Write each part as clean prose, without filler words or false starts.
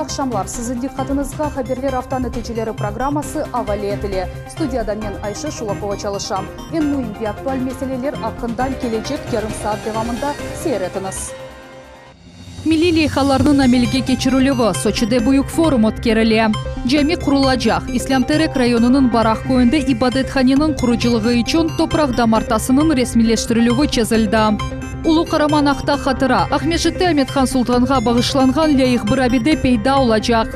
Aqşamlar, siziñ diqqatıñızğa Haberler afta neticeleri programması avale etile. Studiyada men, Ayşe Şulakova çalışam. Eñ müim ve aktual meseleler aqqında kelecek yarım saat devamında seyir etiñiz. Milliy leyhalarnıñ amelge keçirilüvi, Soçide büyük forum ötkerile. Cami qurulacaq. İslâm-Terek rayonınıñ Baraq köyünde ibadethaneniñ qurucılığı içün topraq damartasınıñ resmiyleştirilüvi çezildi. Ulu qaraman aqta hatıra, Aqmescitte Amet-Han Sultanğa bağışlanğan lâyıq bir abide peyda olacaq.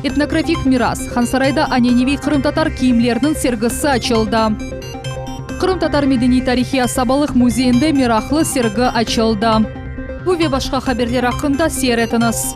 Etnografik miras, Hansarayda aneneviy qırımtatar kiyimleriniñ sergisi açıldı. Qırımtatar medeniy-tarihiy asabalıq müzeyinde meraqlı sergi açıldı. Bu ve başqa haberler aqqında seyir etiñiz.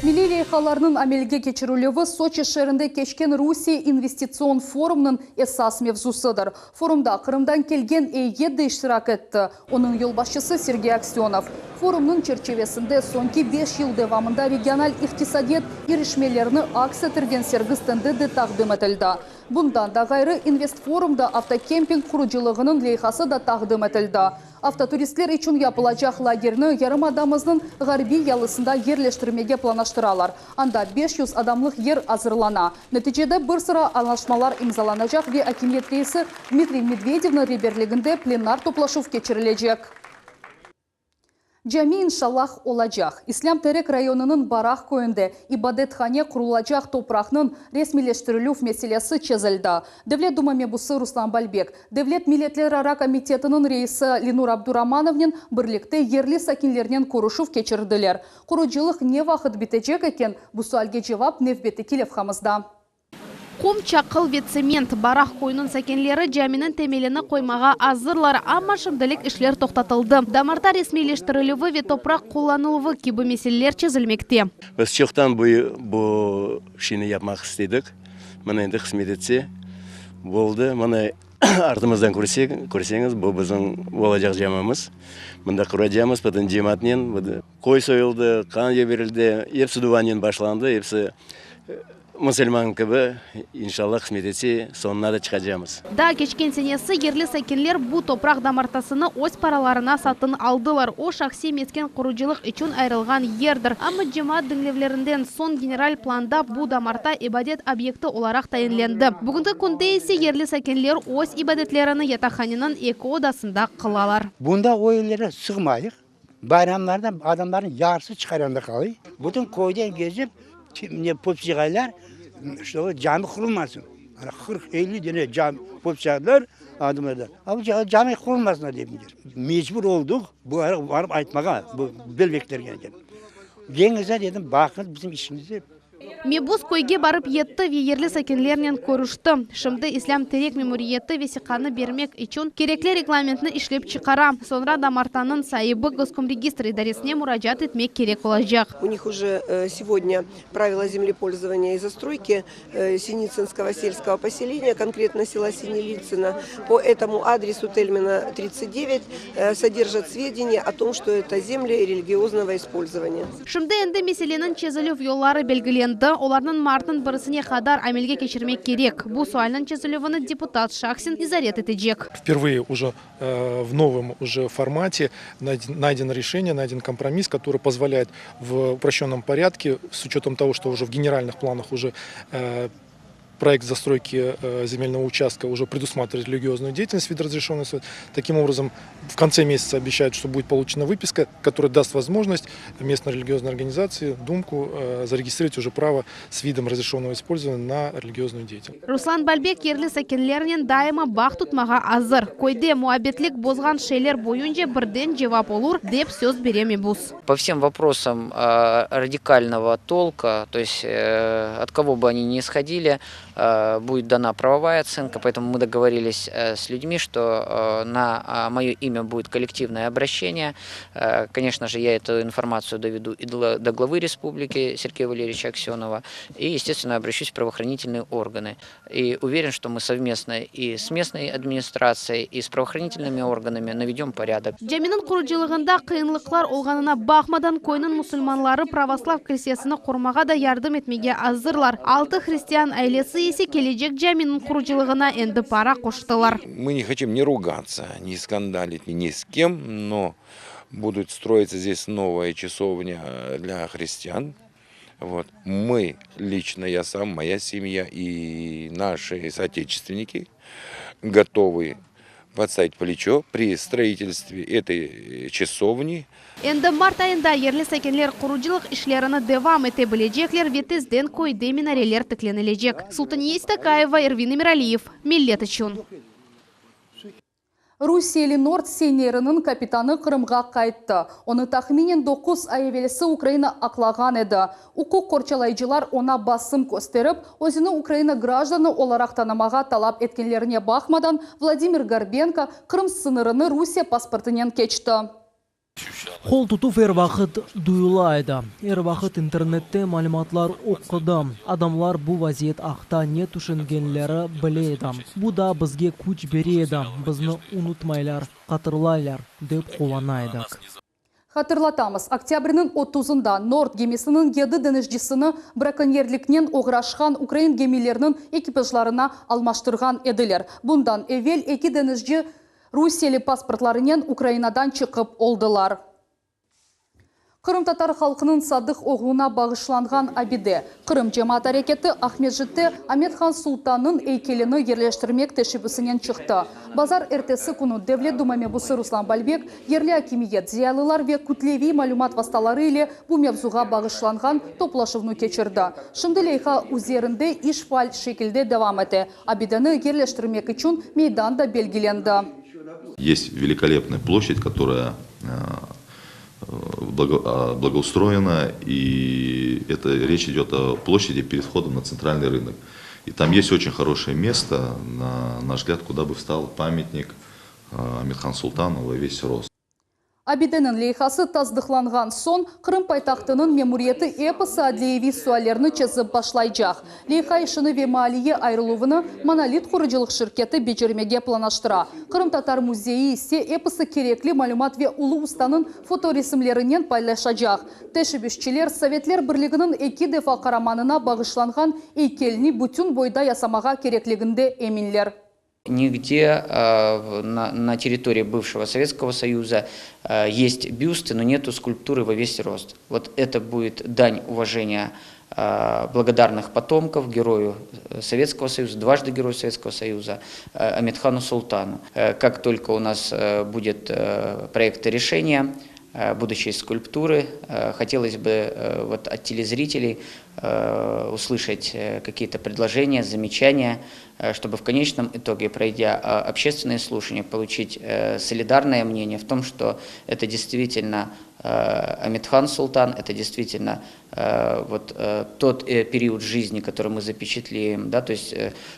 Milliy leyhalarnıñ amelge keçirilüvi Soçi şeerinde keçken Rusiye investitsion forumnıñ esas mevzusıdır. Forumda Qırımdan kelgen eyyet de iştirak etti, onıñ yolbaşçısı Sergey Aksönov. Forumnıñ çerçivesinde soñki beş yıl devamında regional iqtisadiyat irişmelerini aks ettirgen sergi stendi de taqdim etildi. Bundan da ğayrı, investforumda avtokemping qurucılığınıñ leyhası da taqdim etildi. Avtoturistler içün yapılacaq lagerni yarımadamıznıñ ğarbiy yalısında yerleştirmege planlaştıralar. Anda 500 adamlıq yer azırlana. Neticede bir sıra añlaşmalar imzalanacaq ve akimiyet reisi Dmitriy Medvedevniñ reberliginde plenar toplaşuv keçirilecek. Cami inşallah olacaq. İslâm-Terek rayonınıñ Baraq köyünde ibadethane qurulacaq topraqnıñ resmiyleştirilüv meselesi çezildi. Devlet Duma mebusı Ruslan Balbek, Devlet milletlerara komitetiniñ reisi Lenur Abduramanovnen birlikte yerli sakinlernen körüşüv keçirdiler. Qurucılıq ne vaqıt bitecek eken, bu sualge cevap nevbetteki levhamızda. Qum, çaqıl ve tsement. Baraq köyüniñ sakinleri caminiñ temelini qoymağa azırlar, amma şimdilik işler toqtatıldı. Damarta resmiyleştirilüvi ve topraq qullanıluvı kibi meseleler çezilmekte. Biz çoqtan bu bu şeyni yapmaq istedik. Mına endi qısmet etse, boldı. Mına artımızdan körsek, körseñiz, bu bizim olacaq camimiz. Mında quracamız bütün cemaatnen. Qoy soyuldı, qan yiberildi, episi duanen başlandı, episi musulman kibi, inşallah, qısmet etse, soñuna da çıqacamız. Daa keçken senesi yerli sakinler bu topraq damartasını öz paralarına satın aldılar. O, şahsiy mesken qurucılıq içün ayırılğan yerdir. Amma cemaat diñlevlerinden soñ general planda bu damarta ibadet obyekti olaraq tayinlendi. Bugünki künde ise yerli sakinler öz ibadetlerini yataqhaneniñ eki odasında qılalar. Bunda o yerlere sığmayıq. Bayramlarda adamlarnıñ yarısı çıqaranda qalay. Bütün köyden gezip, ne pop cığaylar, ştobu cami qurulmasın. Ana 40-50 dene cami pop cığadılar adamlarda. A bu cami qurulmasın dep. Mecbur olduq bulara barıp aytmağa, bu belbeklerge. Keliñiz dedim, baqıñız bizim işimizni. Mebus köyge barıp yetti ve yerli sakinlernen körüşti. Şimdi İslâm-Terek memuriyeti vesiqanı bermek içün kerekli reglamentni işlep çıqara. Soñra damartanıñ saibi Goskomregistr idaresine muracaat etmek kerek olacaq. U них уже сегодня правила землепользования и застройки Синицынского сельского поселения, конкретно села Синелицыно, по этому адресу Тельмана 39 содержат сведения о том, что это земли религиозного использования. Şimdi endi meseleniñ çezilüv yolları belgilendi, olarnı martnıñ birisine qadar amelge keçirmek kerek. Bu sualniñ çezilüvini deputat şahsen nezaret etecek. Впервые уже в новом уже формате найдено решение, найден компромисс, который позволяет в упрощенном порядке, с учетом того, что уже в генеральных планах уже проект застройки земельного участка уже предусматривает религиозную деятельность, вид разрешенный. Таким образом, в конце месяца обещают, что будет получена выписка, которая даст возможность местной религиозной организации, Думку, зарегистрировать уже право с видом разрешенного использования на религиозную деятельность. Ruslan Balbek yerli sakinlernen daima bağ tutmağa azır. Köyde muabbetlik bozğan şeyler boyunca birden cevap olur, dep söz bere mebus. По всем вопросам радикального толка, то есть от кого бы они ни исходили, будет дана правовая оценка, поэтому мы договорились с людьми, что на мое имя будет коллективное обращение. Конечно же, я эту информацию доведу и до главы республики Сергея Валерьевича Аксенова, и, естественно, обращусь в правоохранительные органы. И уверен, что мы совместно и с местной администрацией, и с правоохранительными органами наведем порядок. Caminiñ qurucılığında qıyınlıqlar olğanına baqmadan, köyniñ musulmanları pravoslav kilsesini qurmağa da yardım etmege azırlar. Altı hristian ailesi ise kelecek caminiñ qurucılığına endi para qoştılar. Мы не хотим ни ругаться, ни скандалить ни с кем, но будут строиться здесь новая часовня для христиан. Вот. Мы, лично я сам, моя семья и наши соотечественники готовы подставить плечо при строительстве этой часовни. Endi mart ayında yerli sakinler qurucılıq işlerini devam ete bilecekler ve tezden köyde minareler tiklenilecek. Sultaniye Stakayeva, Ervin Emiraliyev, Millet içün. Rusiyeli Nord seyneriniñ kapitanı Qırımğa qayttı. Onı tahminen doquz ay evelsi Ukraina aqlağan edi. Uquq qorçalayıcılar oña basım kösterip, özüni Ukraina grajdanı olaraq tanımağa talap etkenlerine baqmadan, Vladimir Gorbenko Qırım sıñırını Rusiye pasportınen keçti. Qol tutuv er vaqıt duyula edi. Er vaqıt internette malümatlar oqudım, adamlar bu vaziyet aqta ne tüşüngenleri bile edim. Bu da bizge küç bere edi, bizni unutmaylar, hatırlaylar, dep quvana edik. Hatırlatamız, oktâbrniñ otuzında Nord gemisiniñ yedi deñizcisini brakonyerliknen oğraşqan ukrain gemileriniñ ekipajlarına almaştırğan ediler. Bundan evel eki deñizci Rusiyeli pasportlarınen Ukrainadan çıqıp oldılar. Qırımtatar halqınıñ sadıq oğluna bağışlanğan abide, Qırım cemaat areketi Aqmescitte Amet-Han Sultannıñ eykelini yerleştirmek teşebbüsinen çıqtı. Bazar ertesi künü Devlet Duma mebusı Ruslan Balbek yerli akimiyet, ziyalılar ve kütleviy malümat vastaları ile bu mevzuğa bağışlanğan toplaşuvnı keçirdi. Şimdi leyha üzerinde iş faal şekilde devam ete. Abideni yerleştirmek içün meydan da belgilendi. Есть великолепная площадь, которая благоустроена, и это речь идет о площади перед входом на центральный рынок. И там есть очень хорошее место, на наш взгляд, куда бы встал памятник Амет-Хану Султану во весь рост. Abideniñ leyhası tasdıqlanğan soñ, Qırım paytahtınıñ memuriyeti episi adliyeviy suallerni çezip başlaycaq. Leyha işini ve maliye ayırıluvını Monolit qurucılıq şirketi becermege planlaştıra. Qırımtatar müzeyi ise episi kerekli malümat ve ulu ustanıñ fotoresimlerinen paylaşacaq. Teşebbüsçiler Sovetler Birliginiñ eki defa qaramanına bağışlanğan eykelni bütün boyda yasamağa kerekliginde eminler. Nigde на территории бывшего Советского Союза есть бюсты, но нету скульптуры во весь рост. Вот это будет дань уважения благодарных потомков герою Советского Союза, дважды герою Советского Союза Аметхану Султану. Как только у нас будет проект решения будущей скульптуры, хотелось бы вот от телезрителей услышать какие-то предложения, замечания, чтобы в конечном итоге, пройдя общественные слушания, получить солидарное мнение в том, что это действительно Аметхан Султан, это действительно вот тот период жизни, который мы запечатлеем, да, то есть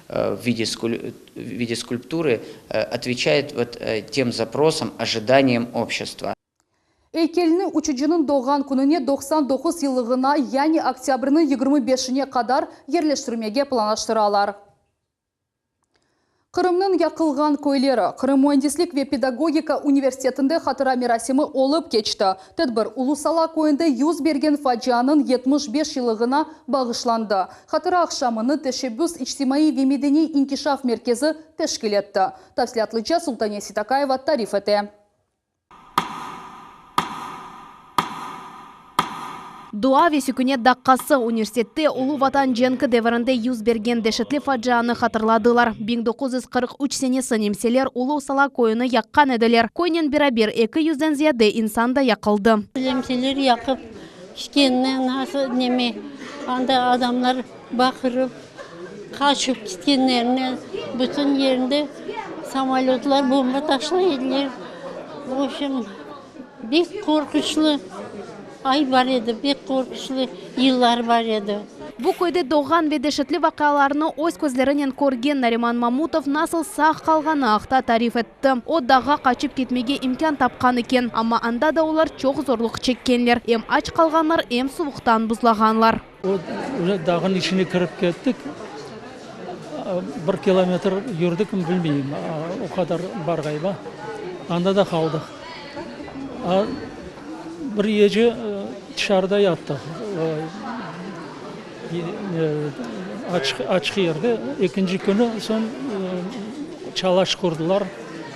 в виде, в виде скульптуры, отвечает вот тем запросам, ожиданиям общества. Eykelni uçucınıñ doğğan kününe 99 yıllığına, yani oktâbrniñ 25-ine qadar yerleştirmege planlaştıralar. Qırımnıñ yaqılğan köyleri, Qırım müendislik ve pedagogika universitetinde hatıra merasimi olıp keçti. Tedbir Ulu-Sala köyünde yüz bergen facianıñ 75 yıllığına bağışlandı. Hatıra aqşamını Teşebbüs içtimaiy ve medeniy inkişaf merkezi teşkil etti. Tafsilâtlıca Sultaniye Seytakayeva tarif ete. Dua ve sükünet daqqası, universitette Ulu Vatan cenki devirinde yüz bergen deşetli facianı hatırladılar. 1943 senesi nemseler Ulu-Sala köyüni yaqqan ediler. Köynen beraber eki yüzden ziyade insan da yaqıldı. Nemseler yaqıp ketkenini nasıl neme, anda adamlar baqırıp qaçıp ketkenlerini, bütün yerinde samolötlar bomba taşlay ediler. V obşem, bek qorqunçlı ay bar edi, bek qorqunçlı yıllar bar edi. Bu köyde doğğan ve deşetli vaqialarnı öz közlerinen körgen Nariman Mamutov nasıl sağ qalğanı aqta tarif etti. O, dağğa qaçıp ketmege imkân tapqan eken, amma anda da olar çoq zorluq çekkenler, em aç qalğanlar, em suvuqtan buzlağanlar. O, dağnıñ içine kirip kettik, bir kilometr yurdikmi bilmeyim, o qadar bar ğaliba, anda da qaldıq. Bir gece tışarıda yattıq, açıq yerde. Ekinci künü soñ çalaş qurdılar,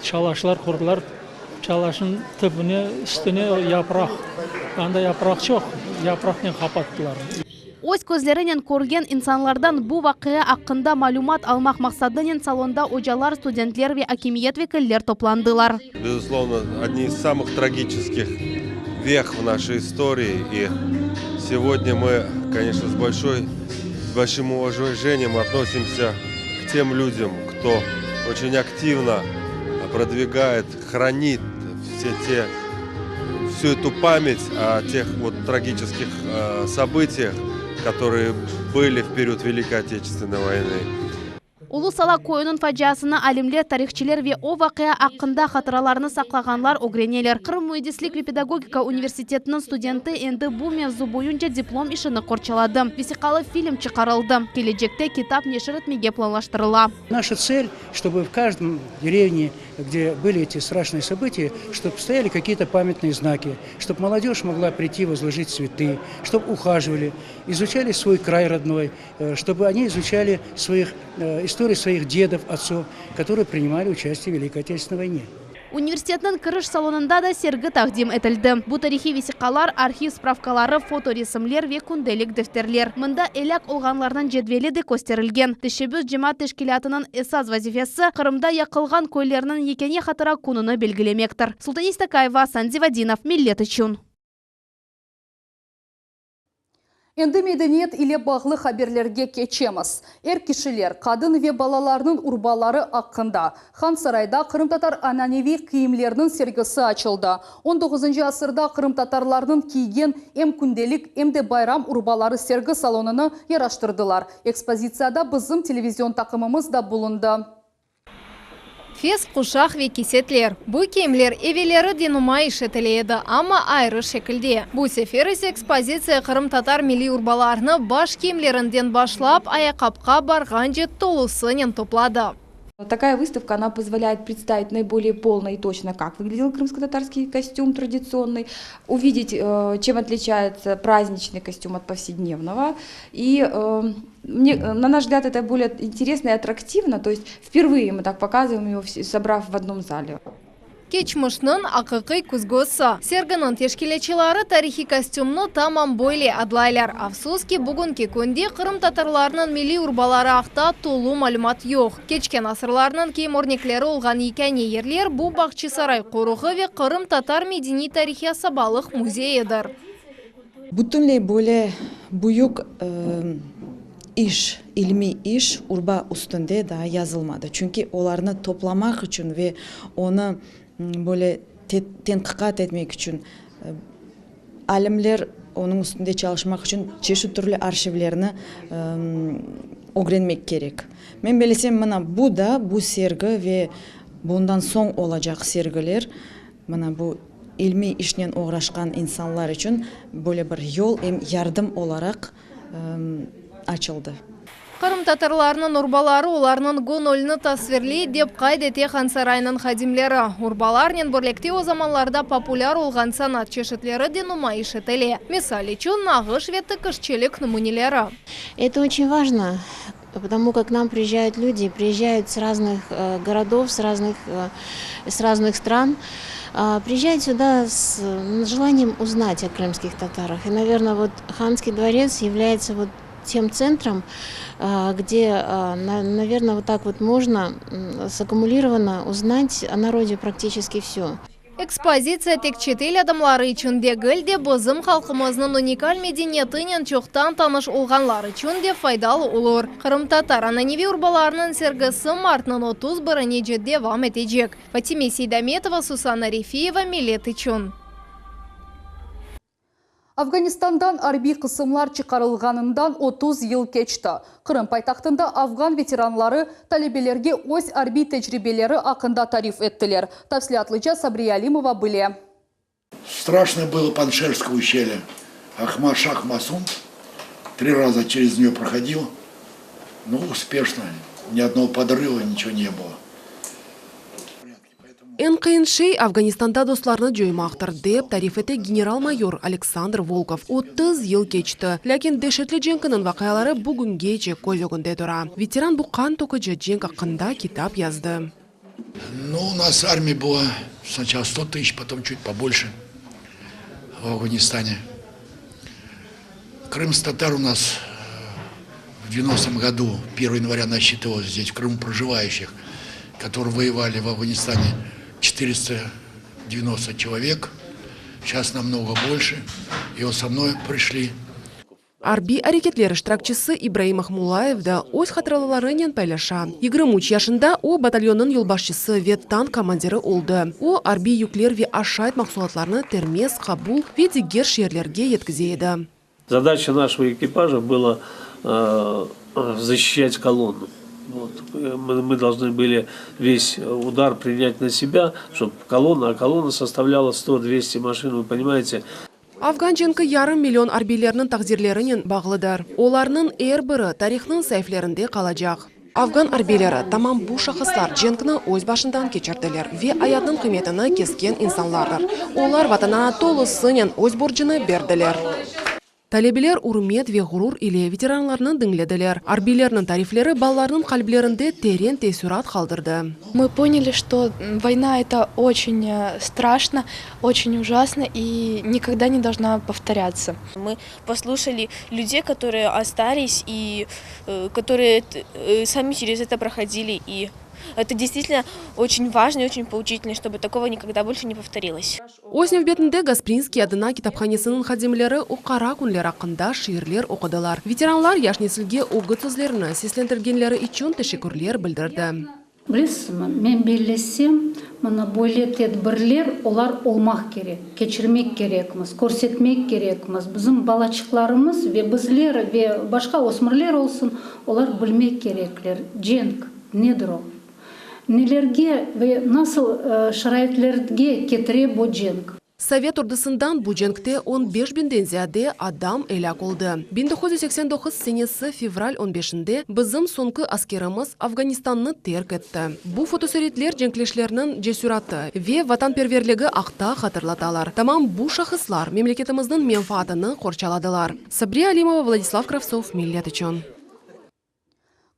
çalaşlar qurdılar. Çalaşnıñ tübüne, üstüne yapraq, anda yapraq çoq, yapraqnen qapattılar. Öz közlerinen körgen insanlardan bu vaqia aqqında malümat almaq maqsadınen salonda ocalar, studentler ve akimiyet vekiller toplandılar. Bezuslovno, odni iz samıh tragiçeskih veh v našey istorii, i segodnâ mı, koneçno, s bolşoy, s bolşim uvajeniyem otnosimsâ k tem lüdyam, kto oçen aktivno prodvigaet, hranit vse te, vsü etu pamât o teh vot tragiçeskih sobıtiyah, kotorıye bıli v period Velikoy Oteçestvennıy voynı. Ulu Sala köyüniñ faciasını alimler, tarihçiler ve o vaqia aqqında hatıralarını saqlağanlar ögreneler. Qırım müendislik ve pedagogika universitetiniñ studenti endi bu mevzu boyunca diplom işini qorçaladı. Vesiqalı film çıqarıldı. Kelecekte kitap neşir etmege planlaştırıla. Naşa tsel, çtobı v každom derevne, gde bıli eti straşnıye sobıtiya, çtob stoyali kakiye-to pamâtnıye znaki, çtob molodej mogla priyти vozložit tsvetı, çtob uhajivali, izuçali svoy kray rodnoy, çtobı oni izuçali svoih, istoriyu svoih dedov, otsov, kotorıye prinimali uçastiye v Velikoy Oteçestvennıy voyne. Universitetniñ kiriş salonında da sergi taqdim etildi. Bu tarihiy vesiqalar, arhiv spravkaları, fotoresimler ve kündelik defterler. Mında elâk olğanlarnıñ cedveli de kösterilgen. Teşebbüs cemaat teşkilâtınıñ esas vazifesi, Qırımda yaqılğan köylerniñ yekâne hatıra kününi belgilemektir. Sultaniy Stakayeva, Asan Zivadinov, Millet içün. Endi medeniyet ile bağlı haberlerge keçemiz. Er kişiler, qadın ve balalarnıñ urbaları aqqında. Hansarayda qırımtatar ananeviy kiyimlerniñ sergisi açıldı. On doquzıncı asırda qırımtatarlarnıñ kiygen em kündelik, em de bayram urbaları sergi salonını yaraştırdılar. Ekspozitsiyada bizim televizion taqımımız da bulundı. Fes, quşaq ve kisetler. Bu kiyimler evelleri de numayış etile edi, amma ayrı şekilde. Bu sefer ise ekspozitsiya qırımtatar milliy urbalarını baş kiyimlerinden başlap ayaqqapqa barğance tolusınen topladı. Takaya выставка, ona pozvolâet predstavit naiboliye polno i toçno, kak vıglâdel krımskotatarskiy kostüm traditsionnyy, uvidet, çem otliçaetsâ prazdniçnyy kostüm ot povsednevnogo. I Мне, на наш взгляд, это более интересно и аттрактивно, то есть впервые мы так показываем его, собрав в одном зале. Keçmişniñ aqiqiy küzgüsi. Serginiñ teşkilâtçıları tarihiy kostümni tamam böyle adlaylar. Afsus ki, bugünki künde qırımtatarlarnıñ milliy urbaları aqta tolu malümat yoq. Keçken asırlarnıñ kiyim örnekleri olğan yekâne yerler bu Bağçasaray qoruğı ve Qırımtatar medeniy-tarihiy asabalıq müzeyidir. Bütünley böyle büyük iş, ilmiy iş urba üstünde daa yazılmadı. Çünki olarnı toplamaq içün ve onı böyle tenqiqat etmek içün, alimler onıñ üstünde çalışmaq içün çeşit türlü arşivlerni ögrenmek kerek. Men bellesem, mına bu da, bu sergi ve bundan soñ olacaq sergiler, Mına bu ilmiy işnen oğraşqan insanlar içün böyle bir yol em yardım olaraq açıldı. Qırımtatarlarnıñ urbaları olarnıñ göñülini tasvirley, dep qayd ete Hansaraynıñ hadimleri. Urbalarnen birlikte o zamanlarda populâr olğan sanat çeşitleri de numayış etile, misal içün, nağış ve tikişçilik nümüneleri. Eto oçen vajno, Potomu kak k nam priezžayut lüdi, priezžayut s raznyh gorodov, s raznyh s raznyh stran, priezžayut süda s jelaniyem uznat o krymskih tatarah. I, naverno, vot Hanskiy dvorets yavlâyetsâ vot tem tsentrom, gde, naverno, vot tak vot mojno sakumulirovanno uznat o narode praktiçeski vsö. Ekspozitsiya tek çetel adamları içün degil de, bizim halqımıznıñ unikal medeniyetinen çoqtan tanış olğanlar içün de faydalı olur. Qırımtatar ananeviy urbalarınıñ sergisi martnıñ 31-nece devam etecek. Fatime Seydametova, Susanna Refiyeva, Millet içün. Afganistandan arbiy qısımlar çıqarılğanından 30 yıl keçti. Qırım paytahtında afğan veteranları talebelerge öz arbiy tecribeleri aqqında tarif ettiler. Tafsilâtlıca Sabriye Alimova bile. Страшное было Панджшерское ущелье. Ахмад Шах Масуд три раза через нее проходил, но успешно, ни одного подрыва, ничего не было. Eñ qıyın şey, Afganistanda dostlarnı coymaqtır, dep tarif ete general-mayor Aleksandr Volkov. 30 yıl keçti, lâkin deşetli cenkiniñ vaqiaları bugüngece köz ögünde tura. Veteran bu qan töküci cenk aqqında kitap yazdı. Ну, у нас армия была сначала 100 тысяч, потом чуть побольше в Афганистане. Крымских татар у нас в 90-м году, 1 января насчитывалось здесь, в Крыму проживающих, которые воевали в Афганистане, 490 человек. Сейчас намного больше. И вот со мной пришли. Arbiy areketler iştirakçisi İbraim Ahmulayev da öz hatıralarınen paylaşa. 23 yaşında o, batalyonnıñ yolbaşçısı ve tank komandiri oldı. O, arbiy yükler ve aşayt mahsulatlarını Termez, Kabul ve diger şeerlerge yetkize edi. Задача нашего экипажа была защищать колонну. Вот. Мы, мы должны были весь удар принять на себя, чтобы колонна, а колонна составляла 100-200 машин, вы понимаете. Afgan cenki yarım million arbiylerniñ taqdirlerinen bağlıdır. Olarnıñ er biri tarihnıñ saifelerinde qalacaq. Afgan arbiyleri, tamam bu şahıslar cenkni öz başından keçirdiler ve ayatnıñ qıymetini kesken insanlardır. Olar vatanına tolusınen öz borcunı berdiler. Talebeler ürmet ve ğurur ile veteranlarnı diñlediler. Arbiylerniñ tarifleri balalarnıñ qalplerinde teren teessurat qaldırdı. Мы поняли, что война это очень э, страшно, очень ужасно и никогда не должна повторяться. Мы послушали людей, которые остались и э, которые э, сами через это проходили. И это действительно очень важно и очень поучительно, чтобы такого никогда больше не повторилось. Öz nevbetinde Gasprinskiy adına kitaphanesiniñ hadimleri o qara künler aqqında şiirler oqudılar. Veteranlar yaş nesilge ögüt sözlerini seslendirgenleri içün teşekkürler bildirdi. Bilesiñizmi, men bellesem, mına böyle tedbirler olar olmaq kerek, keçirmek kerekmiz, körsetmek kerekmiz. Bizim balaçıqlarımız ve bizler ve başqa ösmürler olsun, olar bilmek kerekler, cenk nedir o, nelerge ve nasıl şaraitlerge ketire bu cenk. Sovet ordusından bu cenkte 15 biñden ziyade adam elâk oldı. 1989 senesi fevral 15-nde bizim soñki askerimiz Afganistannı terk etti. Bu fotosuretler cenkleşlerniñ cesüratı ve vatanperverligi aqta hatırlatalar. Tamam bu şahıslar memleketimizniñ menfaatını qorçaladılar. Sabriye Alimova, Vladislav Kravtsov, Millet içün.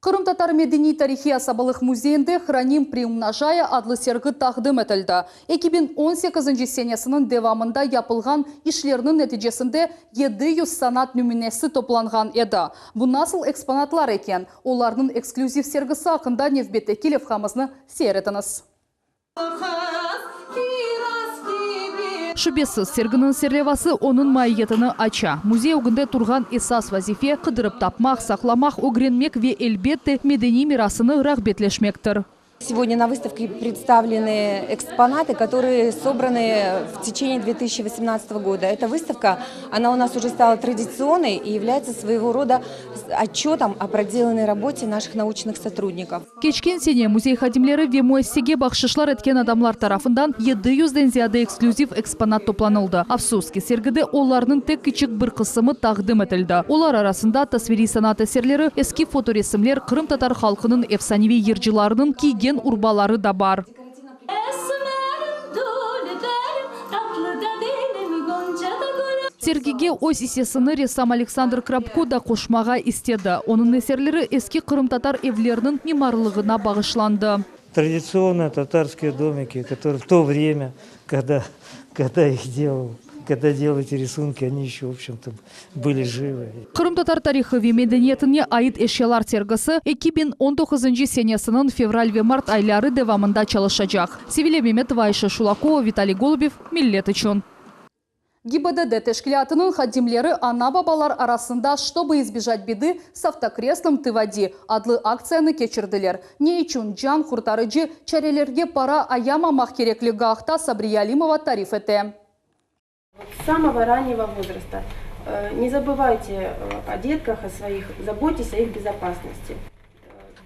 Qırımtatar medeniy tarihiy asabalıq müzeyinde «Храним, приумножая» adlı sergi taqdim etildi. 2018 senesiniñ devamında yapılğan işlerniñ neticesinde 700 sanat nümünesi toplanğan edi. Bu nasıl eksponatlar eken? Olarnıñ eksklüziv sergisi aqqında nevbetteki levhamıznı seyir etiñiz. Şübesiz, serginiñ serlevası onıñ maiyetini aça. Müzey ögünde turğan esas vazife qıdırıp tapmaq, saqlamaq, ögrenmek ve, elbette, medeniy mirasını rağbetleşmektir. Сегодня на выставке представлены экспонаты, которые собраны в течение 2018 года. Эта выставка, она у нас уже стала традиционной и является своего рода отчетом о проделанной работе наших научных сотрудников. Keçken sene müzey hadimleri ve müessisege bahşışlar etken adamlar tarafından 700-den ziyade eksklüziv eksponat toplanıldı. Afsus ki, sergide olarnıñ tek kiçik bir qısımı taqdim etildi. Olar arasında tasviriy sanat eserleri, eski fotoresimler, qırımtatar halqınıñ efsaneviy yırcılarınıñ kiygen urbaları da bar. Esmerim, dülberim, tatlı da benim, gonca da gülüm. Sergige öz issesini ressam Aleksandr Krapko da qoşmağa istedi. Onıñ eserleri eski qırımtatar evleriniñ mimarlığına bağışlandı. Традиционные татарские домики, которые в то время, когда, когда их делал, когда делал эти рисунки, они еще, в общем-то, были живы. Qırımtatar tarihı ve medeniyetine ait eşyalar sergisi 2019 senesiniñ fevral ve mart ayları devamında çalışacaq. Sevilya Memetova, Ayşe Şulakova, Vitaliy Golubev, Millet içün. ГИБДД teşkilâtınıñ hadimleri ana-babalar arasında «Чтобы избежать беды, с автокреслом ты води» adlı aktsiyanı keçirdiler. Ne içün can qurtarıcı çarelerge para ayamamaq kerekligi aqta Sabriye Alimova tarif ete. С самого раннего возраста э, не забывайте э, о детках, о своих, заботьтесь о их безопасности.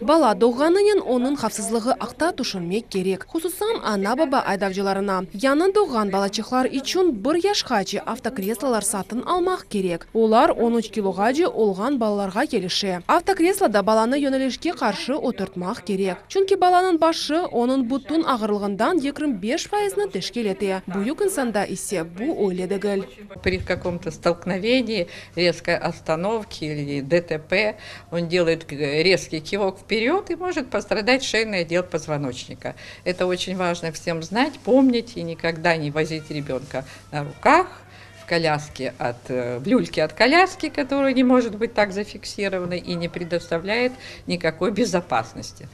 Bala doğğanınen onıñ havfsızlığı aqta tüşünmek kerek. Hususan ana-baba aydavcılarına. Yañı doğğan balaçıqlar içün bir yaşqace avtokreslolar satın almaq kerek. Olar 13 kiloğace olğan balalarğa kelişe. Avtokresloda balanı yönelişke qarşı oturtmaq kerek. Çünki balanıñ başı onıñ bütün ağırlığından 25 fayızını teşkil ete. Büyük insanda ise bu öyle degil. При каком-то столкновении, резкой остановке или ДТП он делает резкий кивок вперед и может пострадать шейный отдел позвоночника. Это очень важно всем знать, помнить и никогда не возить ребенка на руках. в коляске от, э, в люльке от коляски, которая не может быть так зафиксирована и не предоставляет никакой безопасности.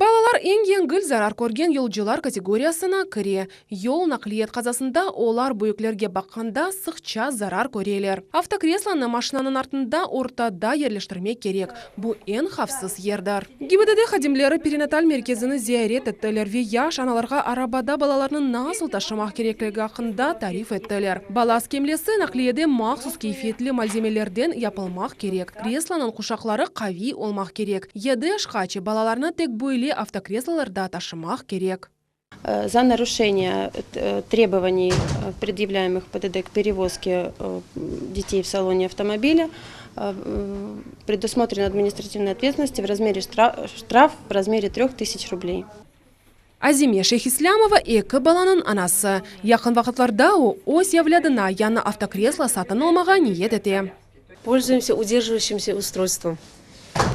Balalar eñ yengil zarar körgen yolcular kategoriyasına kire. Yol naqliyat qazasında olar büyüklerge baqqanda sıqça zarar köreler. Avtokreslonı maşinanıñ artında ortada yerleştirmek kerek, bu eñ havfsız yerdir. GİBDD hadimleri perinatal merkezini ziyaret ettiler ve yaş analarğa arabada balalarnı nasıl taşımaq kerekligi aqqında tarif ettiler. Bala skemlesi naqliyede mahsus keyfiyetli malzemelerden yapılmaq kerek, kreslonıñ quşaqları qaviy olmaq kerek. Yedi yaşqace balalarnı tek böyle avtokreslolarda taşımaq kerek. За нарушение требований, предъявляемых ПДД к перевозке детей в салоне автомобиля, предусмотрена административная ответственность в размере штраф в размере 3000 рублей. Azime Şeyhislâmova eki balanıñ anası. Yaqın vaqıtlarda o, öz evlâdına yañı avtokreslo satın almağa niyet ete. Пользуемся удерживающимся устройством.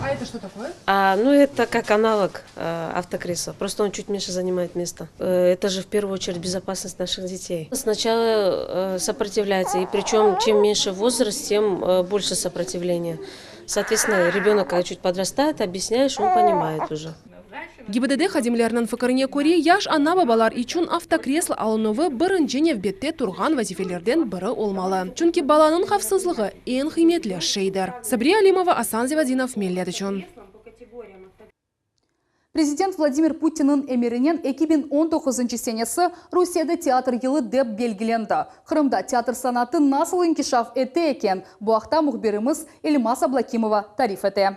А это что такое? А, ну, это как аналог э, автокресла, просто он чуть меньше занимает места. Э, это же в первую очередь безопасность наших детей. Сначала э, сопротивляется, и причем чем меньше возраст, тем э, больше сопротивления. Соответственно, ребенок, когда чуть подрастает, объясняешь, он понимает уже. GİBDD hadimleriniñ fikrine köre, yaş ana-babalar içün avtokreslo alınuvı birinci nevbette turğan vazifelerden biri olmalı. Çünki balanıñ havfsızlığı eñ qıymetli şeydir. Sabriye Alimova, Asan Zevadinov, Millet içün. Prezident Vladimir Putinniñ emirinen 2019 senesi Rusiyede teatr yılı dep belgilendi. Qırımda teatr sanatı nasıl inkişaf ete eken? Bu aqta mühbirimiz Elmaz Ablâkimova tarif ete.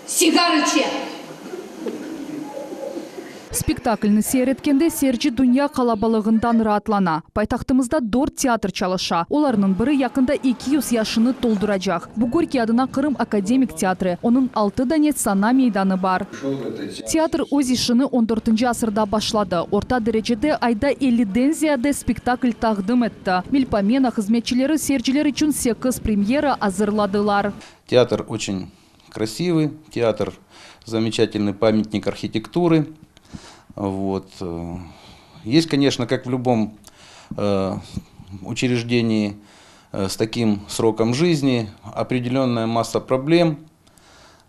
Sigar içe. Spektaklni seyir etkende seyirci dünya qalabalığından raatlana. Paytahtımızda dört teatr çalışa. Olarnıñ biri yaqında 200 yaşını tolduracaq. Bu Gorkiy adına Qırım akademik teatri. Onıñ altı dane sana meydanı bar. Teatr öz işini on dörtünci asırda başladı. Orta derecede ayda elliden ziyade spektakl taqdim etti. Melpomena hızmetçileri seyirciler içün sekiz premyera azırladılar. Театр очень красивый, театр замечательный памятник архитектуры. Вот. Есть, конечно, как в любом э, учреждении э, с таким сроком жизни, определенная масса проблем,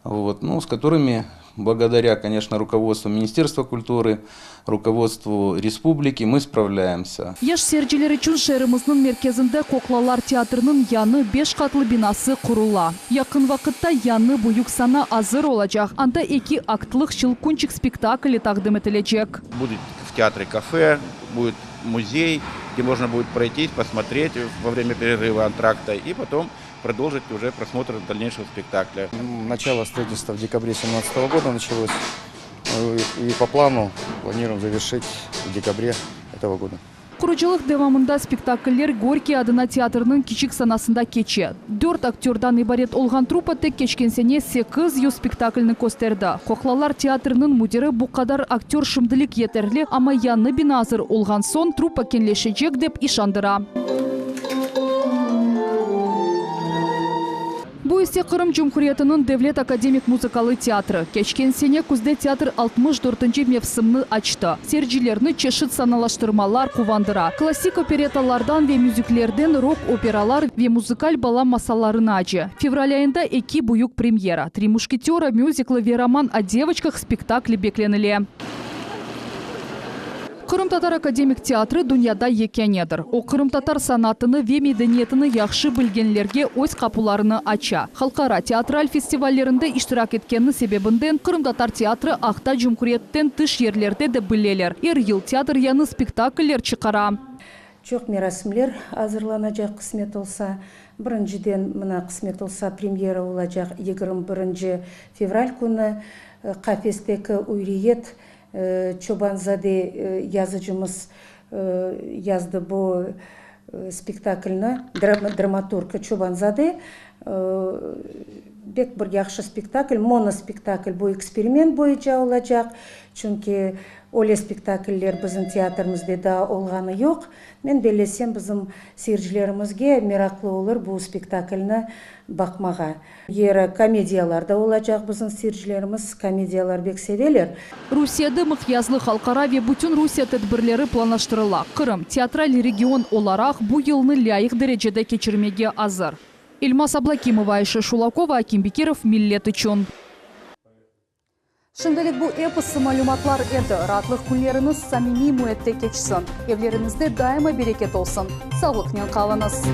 вот, ну, с которыми благодаря, конечно, руководству Министерства культуры, руководству республики мы справляемся. Yaş seyirciler içün şeerimizniñ merkezinde Qoqlalar teatriniñ yañı beş qatlı binası qurula. Yaqın vaqıtta yañı büyük sana azır olacaq, anda eki aktlıq Şçelkunçik spektakli taqdim etilecek. Будет в театре кафе, будет музей, где можно будет пройтись, посмотреть во время перерыва антракта и потом продолжить уже просмотр дальнейшего спектакля. Начало строительства в декабре 2017 года началось. И по плану планируем завершить в декабре этого года. Qurucılıq devamında spektakller Gorkiy adına teatrniñ kiçik sanasında keçe. Dört aktördan ibaret olğan truppa tek keçken sene 800 spektaklni kösterdi. Qoqlalar teatriniñ müdiri bu qadar aktör şimdilik yeterli, amma yañı bina azır olğan soñ truppa keñleşecek, dep işandıra. Bu ise Qırım Cumhuriyetiniñ devlet akademik muzıkalı teatri. Keçken sene küzde teatr 64-nci mevsimni açtı. Seyircilerni çeşit sanalaştırmalar quvandıra. Klassik operettalardan ve müziklerden rok-operalar ve muzıkal bala masallarınace. Fevral ayında eki büyük premyera, Tri muşketera müzikli ve Roman o devoçkah spektakli beklenile. Qırımtatar akademik teatri dünyada yekânedir. O, qırımtatar sanatını ve medeniyetini yahşı bilgenlerge öz qapularını aça. Halqara teatral festivallerinde iştirak etkeni sebebinden qırımtatar teatri aqta cumhuriyetten tış yerlerde de bileler. Er yıl teatr yañı spektakller çıqara. Çoq merasimler azırlanacaq qısmet olsa. Birinciden, mına, qısmet olsa, premyera olacaq 21 fevral künü Qafesteki Üyriyet Çobanzade yazıcımız yazdı bu spektaklni, dramaturg Çobanzade. Bek bir yahşı spektakl, monospektakl, bu eksperiment boyunca olacaq, çünki. Öyle spektakller bizim teatrimizde daa olğanı yoq. Men bellesem, bizim seyircilerimizge meraqlı olur bu spektaklni baqmağa. Yeri komediyalar da olacaq, bizim seyircilerimiz komediyalar bek seveler. Rusiyede mıqyaslı halqara ve bütün Rusiye tedbirleri planlaştırıla. Qırım, teatral region olaraq, bu yılnı lâyıq derecede keçirmege azır. Elmaz Ablâkimova, Ayşe Şulakova, Akim Bekirov, Millet içün. Şimdilik bu episi malümatlar edi. Raatlıq künleriñiz samimiy müitte keçsin. Evleriñizde daima bereket olsun. Sağlıqnen qalıñız.